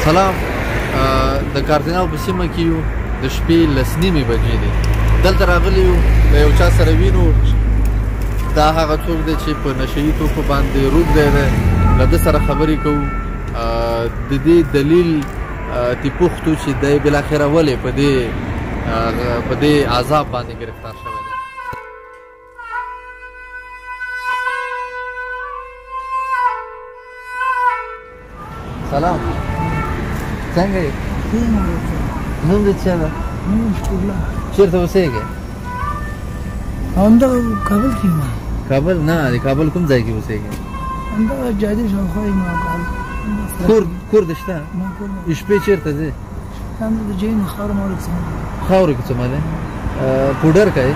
سلام. د کاردینال په سیمه کې یو، د شپې 10:30 بجې دي. دلته راغلي یو، له یو چا سره وینو. دا هغه څوک دی چې په نشه یي توکو باندې روږدی دی. له ده سره خبرې کوو. د دې دلیل ترې پوښتو چې دی بالاخره ولې په دې عذاب باندې ګرفتار شوی دی. سلام، څنګه یې؟ نوم دې څه ده؟ چېرته اوسېږې؟ همدغه کابل کې یم. کابل؟ نه، د کابل کوم ځای کې اوسېږې؟ همدغه جادې شاوخوا یم. کور دې شته؟ شپې چېرته ځې؟ همدغه د جین خاوره ماوره کې څه. خاوره کې څه مالې؟ پوډر کوې؟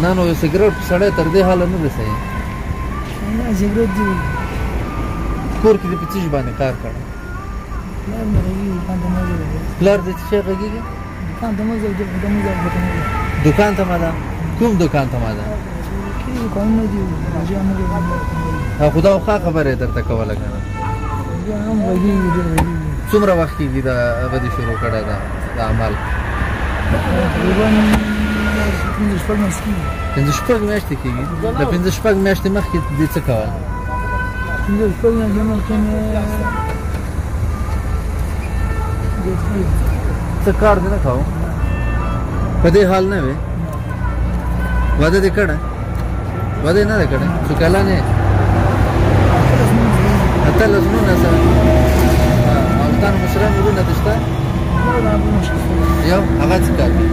نه، نو سګرټ سړی تر دې حاله نه رسوي. نه، سګرټ دې کور کې دې په څه شي باندې کار کړی؟ پلار مې غږېږي، دوکان ته مه ځه. پلار دې څه شی غږېږي؟ دوکان ته مه ځه، دوکان ته مه ځه. کوم دوکان ته مه ځه؟ کلي دوکانونه دي، راجع مه ځه. خو دا ښه خبره یې درته کوله که نه؟ بیا هم غږېږي، ډېر غږېږي. څومره وخت کېږي دا هغه دې شروع کړی ده دا عمل؟ تقریبا 5-6 میاشتې کېږي. 5-6 میاشتې کېږي؟ د 5-6 میاشتې مخکې دې څه کول؟ 5-6 میاشتې مخکې مې څه کار دې نه کاوه؟ په دې حال نه وې؟ واده دې کړی؟ واده یې نه دی کړی؟ څو کلن یې؟ 18 19. او تا نه مشران وروڼه دې شته؟ یو. هغه څه کار کوي؟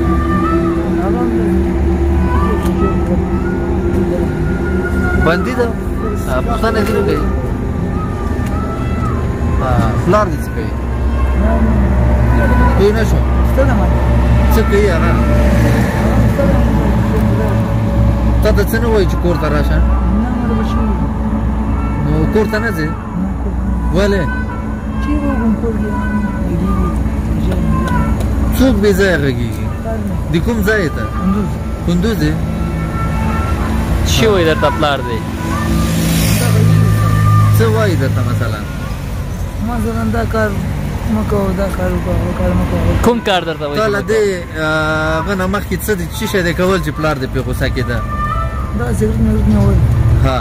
بندي ده؟ پوښتنه دې نه کوي؟ پلار دې څه کوي؟ پوه نه شوم. څه کوي هغه؟ تا ته څه نه وایي چې کور ته راشه؟ نو کور ته نه ځې؟ ولې؟ څوک بې ځایه غږېږي؟ د کوم ځای ته؟ کندوز یې؟ څه وایي درته پلار دی؟ څه وایي درته مثلا؟ مثلا دا کار مه کوه، دا کار وکړه، هغه کار مه کوه. کوم کار درته وایي؟ تا له دې هغه نه مخکې څه دې څه شی دی کول چې پلار دې پرې غوسه کېده؟ دا سګرټ مې نه وهل. ها،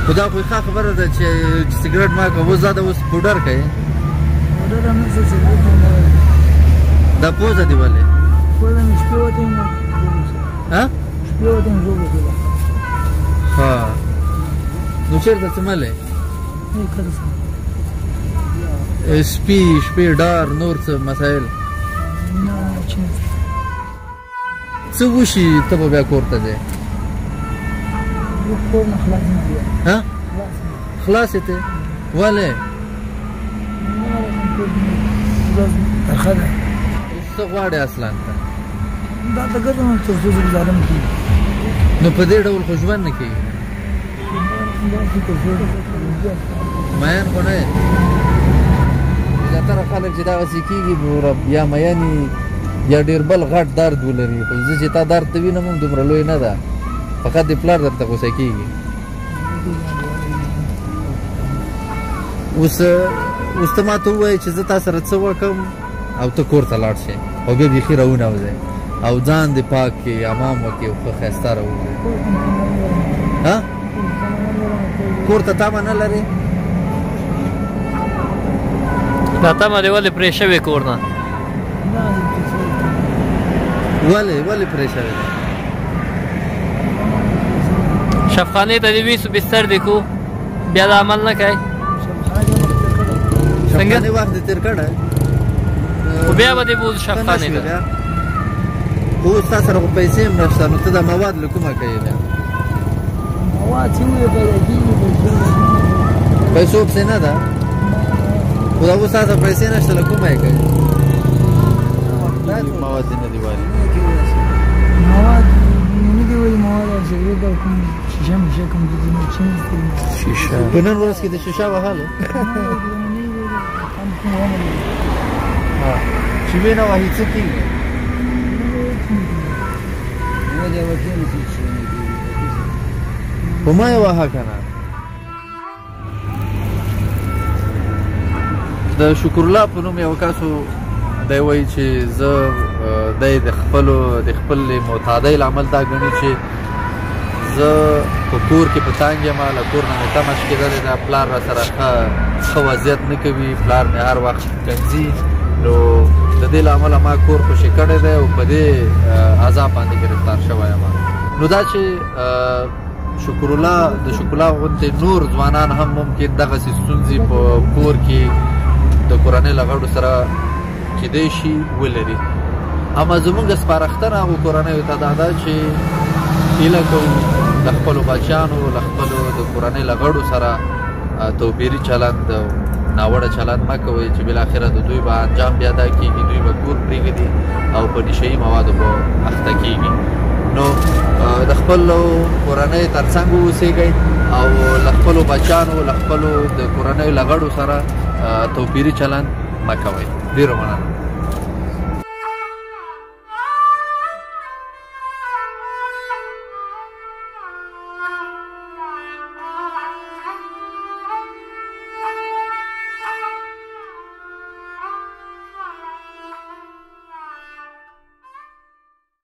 خو دا خو ښه خبره ده چې سګرټ ما کوه. اوس دا اوس پوډر کوې؟ پوډر هم نه، سګرټ مې نه وهل. دا پوزه دې ولې؟ پوزه مې شپې وتې یم. ها؟ شپې وتې یم، ژوبل کېده. ها، نو چېرته څه ملې؟ نه، کله څه. سپي، شپې، ډار، نور څه مسایل؟ نه، چې څه وشي ته به بیا کور ته ځې؟ کور نه خلاص نه بیا. ها؟ خلاص یې ته؟ ولې؟ ترخه ده. څه غواړې اصلا ته؟ دا ته ګرځم تر څو چې ګزاره مې کېږي. نو په دې ډول خو ژوند نه کېږي. میین خو نه یې. زیاتره خلک چې دغسې کېږي یا میین یا ډېر بل غټ درد ولري، خو زه چې تا درد ته وینم هم دومره لوی نه ده، فقط د پلار درته غوسه کېږي. اوس ته ما ته ووایې چې زه تا سره څه وکړم او ته کور ته لاړ شې او بیا بیخي راونه وځې او ځان دې پاک کړې، حمام وکړې او ښه ښایسته راووځې. ها؟ کور ته تمه نه لرې؟ دا تمه دې ولې پرې شوې کور نه؟ ولې ولې پرې شوې ده؟ شفخانې ته دې ویسو، بستر دې کو، بیا دا عمل نه کوې؟ څنګه وخت دې تېر کړی؟ خو بیا به دې بوځو شفخانې ته. خو اوس تا سره خو پیسې هم نشته، نو ته دا مواد له کومه کوې بیا؟ مواد چې وي پیدا کېږي، پیسو پسې نه ده، خو دا اوس تا سره پیسې نشته، له کومه یې کوې؟ مواد دې نه دي والي؟ مواد نه دي والي، مواد او سګرټ او کوم شیشه میشه کوم دي چې نه دي. شیشه په نن ورځ کې د شیشه وهلې؟ چې ویې نه وهي څه کېږي؟ خو ما یې وهه که نه. د شکرالله په نوم یو کس دی وایي چې زه دی د خپلې معتادۍ لامل دا ګڼي چې زه په کور کې په تنګ یم، له کور نه مې تمه شکېدلې ده، پلار را سره ښه وضعیت نه کوي، پلار مې هر وخت کنځي، نو د دې له امله ما کور خوشې کړی دی او په دې عذاب باندې ګرفتار شوی یم. نو دا چې شکرالله د شکرالله غوندې نور ځوانان هم ممکن دغسې ستونزې په کور کې د کورنۍ له غړو سره کیدای شي ولري. اما زمونږ سپارښتنه هغو کورنیو ته دا ده چې هیله کوو له خپلو بچیانو، له خپلو د کورنۍ له غړو سره توپیري چلند، ناوړه چلند مه کوئ چې بالاخره د دوی به انجام بیا دا کېږي، دوی به کور پرېږدي او په نشهيي موادو به اخته کېږي. نو د خپلو کورنۍ ترڅنګ واوسېږئ او له خپلو بچیانو، له خپلو د کورنۍ له غړو سره توپیري چلند مه کوئ. ډېره مننه.